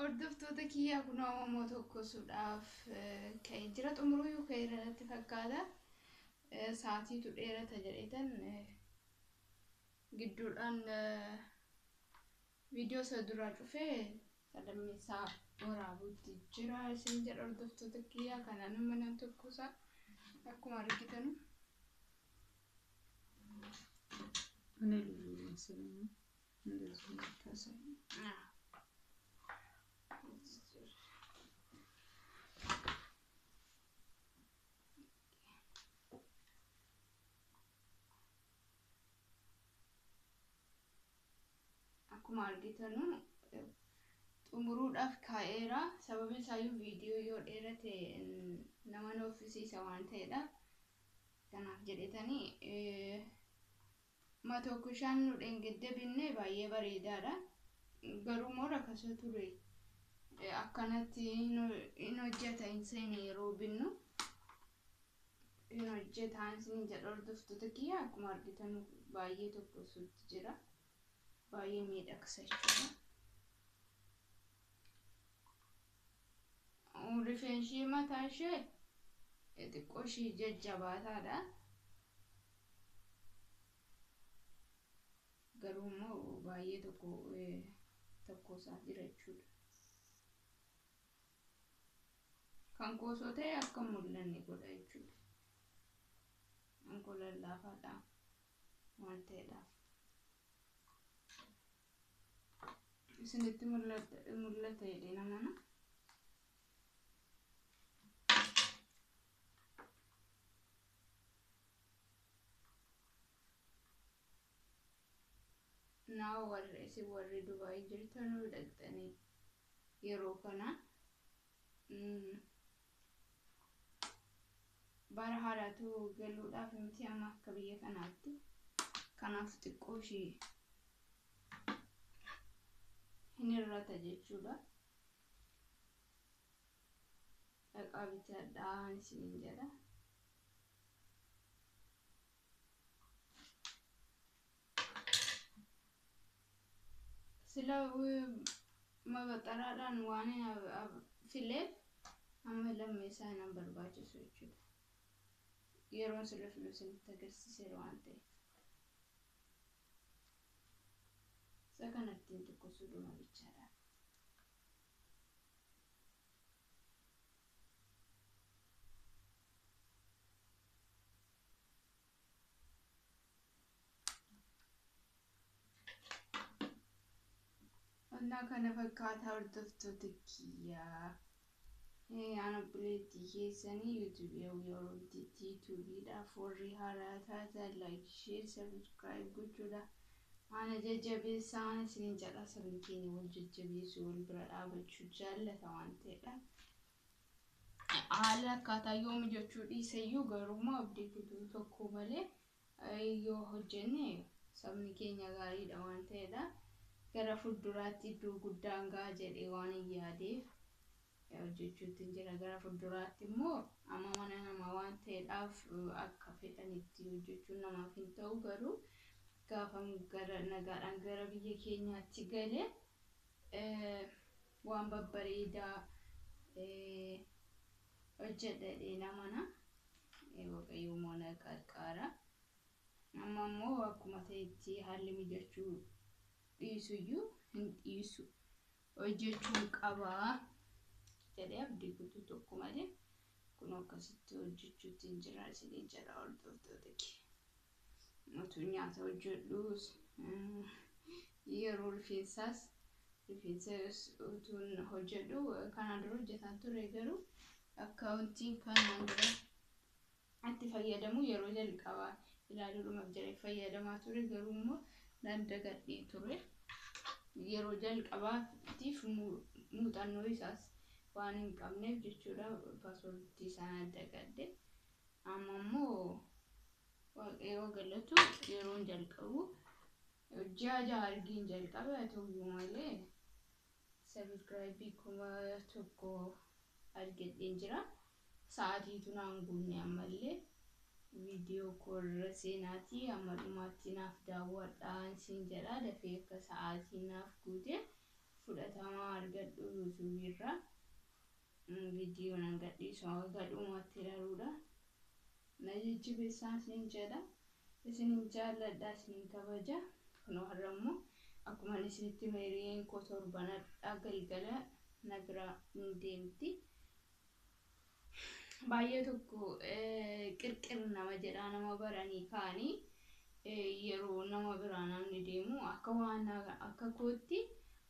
Hordoftoota kiyyaa, kun ammoo tokkosuudhaaf ka'ee jira. Xumuruu yoo ka'e irratti fakkaata. Sa'aatiitu dheerata jedheetan gidduudhaan viidiyoo isa duraa cufee salammeessaa waraabuutti jira isin jedha hordoftoota kiyyaa. Kanaan mana tokkosaa akkuma argitanu. እኔ ልዩ መሰለኝ እንደዚህ የምታሳይ። Akkuma argitanu xumuruudhaaf kaa'eera. Sababni isaayyuu viidiyoo yoo dheerate nama nuffisiisa waan ta'eedha. Kanaaf jedhetanii matookushaan nu dheengadde binne baay'ee bareedaadha. Garuu immoo rakasa ture. Akkanatti hin hojjeta hin seene yeroo binnu. Hin hojjetaan isin jedha hordoftoota kiyya, akkuma argitan baay'ee tokkosuutti jira. Baay'ee miidhagsa jechuudha. Rifeensi mataa ishee xiqqoo ishee jajjabaataadha. Garuu immoo baay'ee tokko tokkosaa jira jechuudha. Kan koosoo ta'e akka hin mul'anne godha jechuudha. Kan koo lallaafaadha waan ta'eedhaaf. Isinitti mul'ata jedhee namana. Naa warri isin warri Dubaay jirtanuu dhaqxanii yeroo kana bara haaraatu galuudhaaf miti amma akka biyya kanaatti. Kanaaf xiqqoo ishee hin hir'ata jechuudha. Dhaqaa bitadhaa isiniin jedha. Sila mabaxaraadhaan waan fileef amma lammeessaa hin barbaachisu jechuudha. Yeroon sila filu isinitti agarsiiseera waan ta'eef. Isa kanattiin tokkosuudhuma bichaadha. Innaa kana fakkaataa hordoftoota kiyyaa. Aan obboleettii keessanii yuutuubii Oromtiitti yuutuubiidhaaf warri haaraa taatan like, share, subscribe gochuudha. Ana jajjabeessaa isiniin jedha. Sabni keenya wal jajjabeessuu, wal bira dhaabachuu jaallata waan ta'eedha. Haala akkaataa yoo mijachuu dhiiseyyuu garuummoo abdii kutuu tokko malee yoo hojjenne sabni keenya gaariidha waan ta'eedha. Gara fuulduraatti iddoo guddaan ga'a jedhee waan hin yaadeef hojjechuutti jira. Gara fuulduraatti immoo amma mana namaa waan ta'eedhaaf akka fedhanitti hojjechuun namaaf hin ta'u, garuu gaafa gara nagaadhaan gara biyya keenyaatti galee waan babbareedaa hojjedha jedhee namana. Waaqayyo immoo na qarqaara. Amma immoo akkuma ta'etti haalli mijachuu dhiisuyyuu hin dhiisu. Hojjechuun qabaa jedhee abdii kutuu tokko malee kun akkasitti hojjechuutti hin jira isiniin jedha hordoftoota kee. Utuu nyaata hojjedhus yeroo rifeensaas rifeensa utuun hojjedhu kanaan dura hojjetaan ture, garuu akkaawuntiin kanaan dura itti fayyadamu yeroo jalqabaa ilaaluudhumaaf jedhee fayyadamaa ture, garuu immoo nan dagadhee ture. Yeroo jalqabaatiif muuxannoo isaas waan hin qabneef jechuudha paaswoordii sana dagadhe. Amma immoo Waaqayyoo galatu yeroon jalqabu ji'a 6 argiin jalqabe, haa ta'uyyuu malee sabiskiraayibii 1000 argadheen jira. Sa'aatiitu naan guunne ammallee viidiyoo koorra seenaatii amma dhumaatti naaf daawwadhaa isin jedha, dafee akka sa'aatii naaf guute. Fudhatamaa argadhu yuutuubii irraa viidiyoo nan gadhiisu haga dhumaatti ilaaluudha. Na jajjabeessaa isiniin jedha. Isinin jaalladha, isinin kabaja. Kunoo har'a immoo akkuma isinitti hime koo torban har'aa galgala na bira hin deemti. Baay'ee tokko qirqir nama jedhaa nama baranii ka'anii yeroo nama biraa namni deemu akka waan akka kootti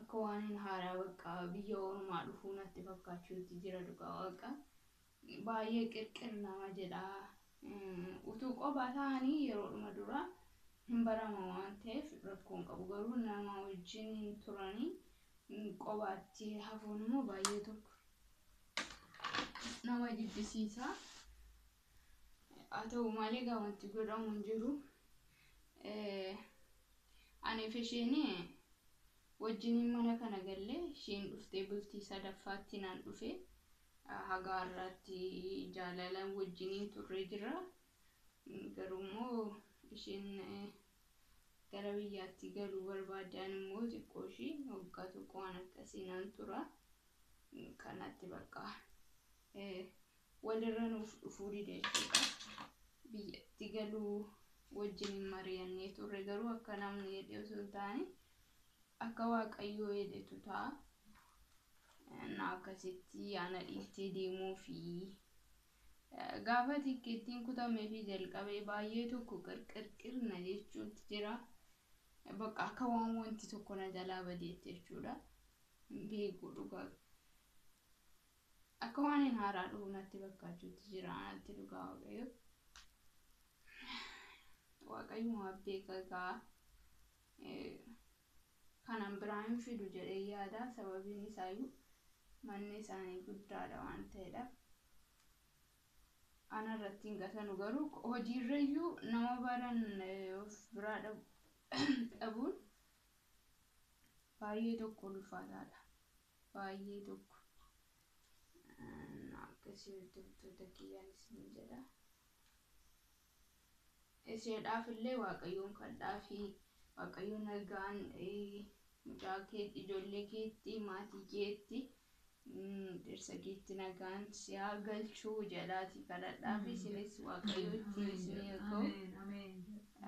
akka waan hin haaraa bakka biyya ormaa dhufuu natti fakkaachuutti jira dhugaa waaqa. Baay'ee qirqir nama jedhaa. Utuu qophaa ta'anii yeroodhuma duraa hin barama waan ta'eef rakkoon qabu garuu nama wajjin hin turanii qobaatti hafuun immoo baay'ee tokko nama jibbisiisa. Haa ta'u malee egaa wanti godhamu hin jiru. Aniif isheen wajjin mana kana galle isheen dhuftee bultii sadaffaatti naan dhufe haga har'aatti jaalalaan wajjiniin turree jira. Garuu immoo isheen gara biyyaatti galuu barbaaddan immoo xiqqoo ishii waggaa tokko waan akkasii naan tura. Kanatti bakka walirra nuuf dhufuu dide jechuudha. Biyyatti galuu wajjin mari'annee turre garuu akka namni jedhe osoo hin taane akka Waaqayyoo jedhetu ta'a. Na akkasitti ana dhiiftee deemuu fi gaafa tikkeettiin kutamee fi jalqabee baay'ee tokko qirqirqirna jechuutti jira. Bakka akka waan wanti tokko na jalaa badeetti jechuudha. Beeku dhugaa. Akka waan hin haaraa dhufu natti fakkaachuutti jira natti dhugaa Waaqayyo. Waaqayyumaaf beeka egaa kanan biraa hin fidu jedhee yaada sababiin isaayyuu manni isaanii guddaadha waan ta'eedhaaf. Ana irratti hin gatanu garuu hojiirrayyuu nama baran of biraa dhabuun baay'ee tokko ulfaataadha. Baay'ee tokko. Akkasii hordoftoota kiyyaan isin jedha. Isheedhaaf illee Waaqayyoon kadhaa fi Waaqayyo nagaan mucaa keetti, ijoollee keetti, maatii keetti, dhirsa keetti nagaan si haa galchuu jedhaati kadhadhaa fi isinis Waaqayyo ittiin isin haa ga'u.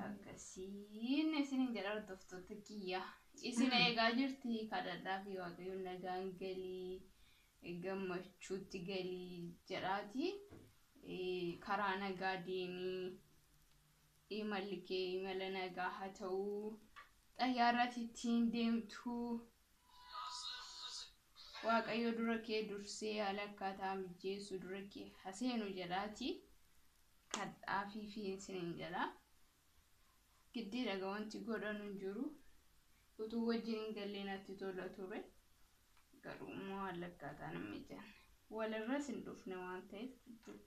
Akkasiin isinin jedha hordoftoota kiyya. Isin eegaa jirti kadhadhaa fi Waaqayyo nagaan galii gammachuutti galii jedhaati. Karaa nagaa deemii imalli kee imala nagaa haa ta'uu. Xayyaarratti ittiin deemtu Waaqayyo dura kee dursee haala akkaataa mijeessu dura kee haseenu jedhaati. Kadhaafii fi isinin jedha. Giddiidha wanti godhanu hin jiru. Utuu wajjin hin gallee natti tola ture. Garuu immoo haala akkaataan hin mijanne. Walirras hin dhufne waan ta'eef gidduu.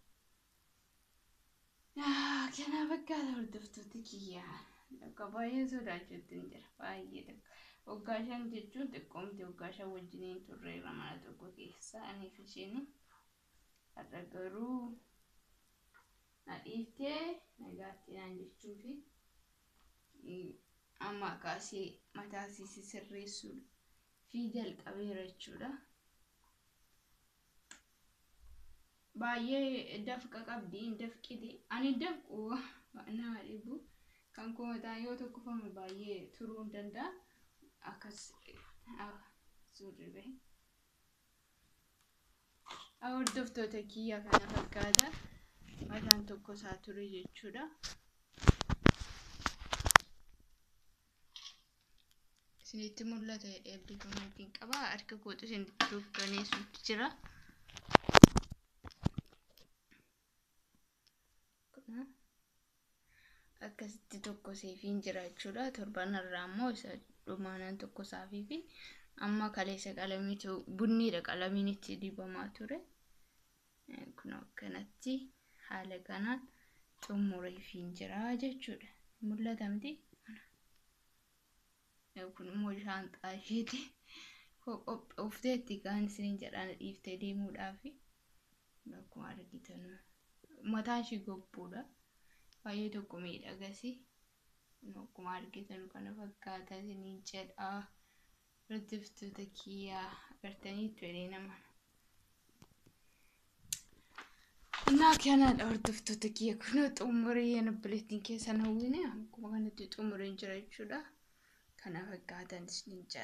Kana fakkaata hordoftoota kiyyaa. Akka baay'ee sodaachuutti hin jira. Baay'ee tokko. Waggaa 5 jechuun xiqqoomti waggaa 5 wajjiniin turreerra mana tokko keessa aniif isheen. Har'a garuu na dhiiftee nagaatti naan jechuufi amma kaasee mataa isii sirreessuu fi jalqabeera jechuudha. Baay'ee dafqa qabdi hin dafqiti. Ani dafqu nama dhibu. Kan koo mataan yoo tokkofame baay'ee turuu hin danda'a. Akkas suurri bahe. Hordoftoota kiyya kana fakkaata. Mataan tokko isaa ture jechuudha. Isinitti mul'ata jedhee abdii komeetiin qaba. Harka kootu isin dukkaneessuutti jira. Akkasitti tokko seefiin jira jechuudha. Torban irraa immoo isa dhumaanan tokko saafii fi amma kaleessa qalamiitu bunniidha qalamiin itti dibamaa ture. Kun akkanatti haala kanaan xumureefiin jira jechuudha. Mul'ata miti? Kun immoo shaanxaa isheeti. Qophoofteetti kan isiniin jedhaan dhiiftee deemuudhaafi. Akkuma argitan mataan ishii gobbuudha. Baay'ee tokko miidhagasi. Akkuma argitan kana fakkaata isiniin jedha. Hordoftoota kiyyaa agartanii jedhee nama. Innaa kanaadha hordoftoota kiyya, kunoo xumuree obboleettiin keessan hawwine akkuma kanatti xumureen jira jechuudha. Kana fakkaatan isiniin jedha.